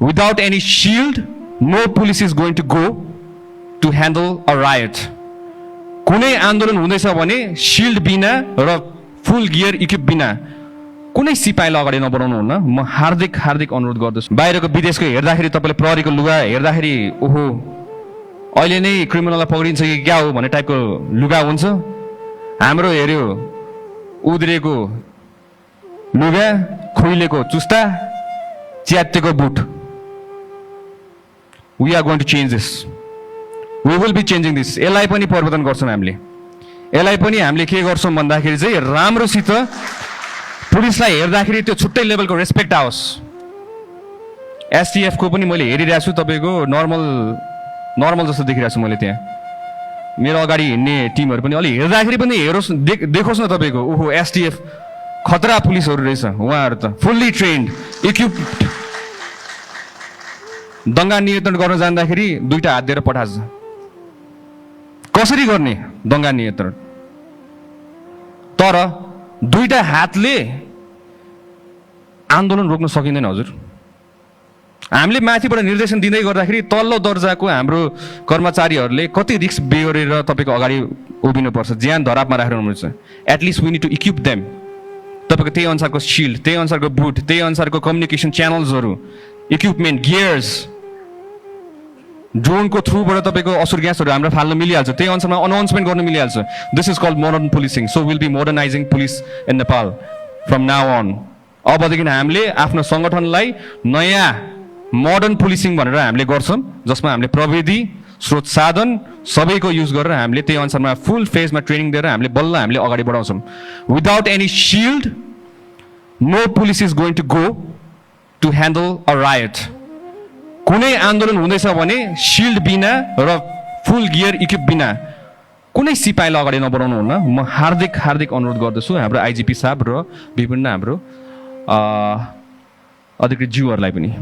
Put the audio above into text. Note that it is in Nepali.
Without any shield, no police is going to go to handle a riot. कुनै आन्दोलन हुँदैछ भने शिल्ड बिना र फुल गियर इक्विप बिना कुनै सिपाहीलाई अगाडि नबढाउनु हुन्न। म हार्दिक हार्दिक अनुरोध गर्दछु। बाहिरको विदेशको हेर्दाखेरि तपाईँले प्रहरीको लुगा हेर्दाखेरि ओहो अहिले नै क्रिमिनललाई पक्रिन्छ कि क्या हो भन्ने टाइपको लुगा हुन्छ। हाम्रो हेर्यो उद्रेको लुगा, खुइलेको चुस्ता, च्यातेको boot. We are going to change this. We will be changing this. यसलाई पनि परिवर्तन गर्छौँ हामीले। यसलाई पनि हामीले के गर्छौँ भन्दाखेरि चाहिँ राम्रोसित पुलिसलाई हेर्दाखेरि त्यो छुट्टै लेभलको रेस्पेक्ट आओस्। एसटिएफ को पनि मैले हेरिरहेको छु, तपाईँको नर्मल जस्तो देखिरहेको छु मैले त्यहाँ। मेरो अगाडि हिँड्ने टिमहरू पनि अलि हेर्दाखेरि पनि हेरोस्, देखोस् न तपाईँको ओहो एसटिएफ खतरा पुलिसहरू रहेछ। उहाँहरू त फुल्ली ट्रेन्ड, इक्विप्ड। दङ्गा नियन्त्रण गर्न जाँदाखेरि दुईटा हात दिएर पठान्छ। कसरी गर्ने दङ्गा नियन्त्रण? तर दुईटा हातले आन्दोलन रोक्न सकिँदैन हजुर। हामीले माथिबाट निर्देशन दिँदै गर्दाखेरि तल्लो दर्जाको हाम्रो कर्मचारीहरूले कति रिस्क बेहोरेर तपाईँको अगाडि उभिनुपर्छ, ज्यान धरापमा राखेर हुनुहुन्छ। At least we need to equip them. तपाईँको त्यही अनुसारको शिल्ड, त्यही अनुसारको बुट, त्यही अनुसारको कम्युनिकेसन च्यानल्सहरू, इक्विपमेन्ट, गियर्स, ड्रोनको थ्रुबाट तपाईँको असुर ग्यासहरू हाम्रो फाल्न मिलिहाल्छ। त्यही अनुसारमा अनाउन्समेन्ट गर्न मिलिहाल्छ। This is called modern policing. So will be modernizing police in Nepal from now on. अबदेखि हामीले आफ्नो सङ्गठनलाई नयाँ मोडर्न पुलिसिङ भनेर हामीले गर्छौँ, जसमा हामीले प्रविधि, स्रोत साधन सबैको युज गरेर हामीले त्यही अनुसारमा फुल फेजमा ट्रेनिङ दिएर हामीले बल्ल हामीले अगाडि बढाउँछौँ। Without any shield, no police is going to go to handle a riot. कुनै आन्दोलन हुँदैछ भने शिल्ड बिना र फुल गियर इक्विप बिना कुनै सिपाहीलाई अगाडि नबढाउनु हुन्न। म हार्दिक हार्दिक अनुरोध गर्दछु हाम्रो आइजिपी साहब र विभिन्न हाम्रो अधिकृत ज्यूहरूलाई पनि।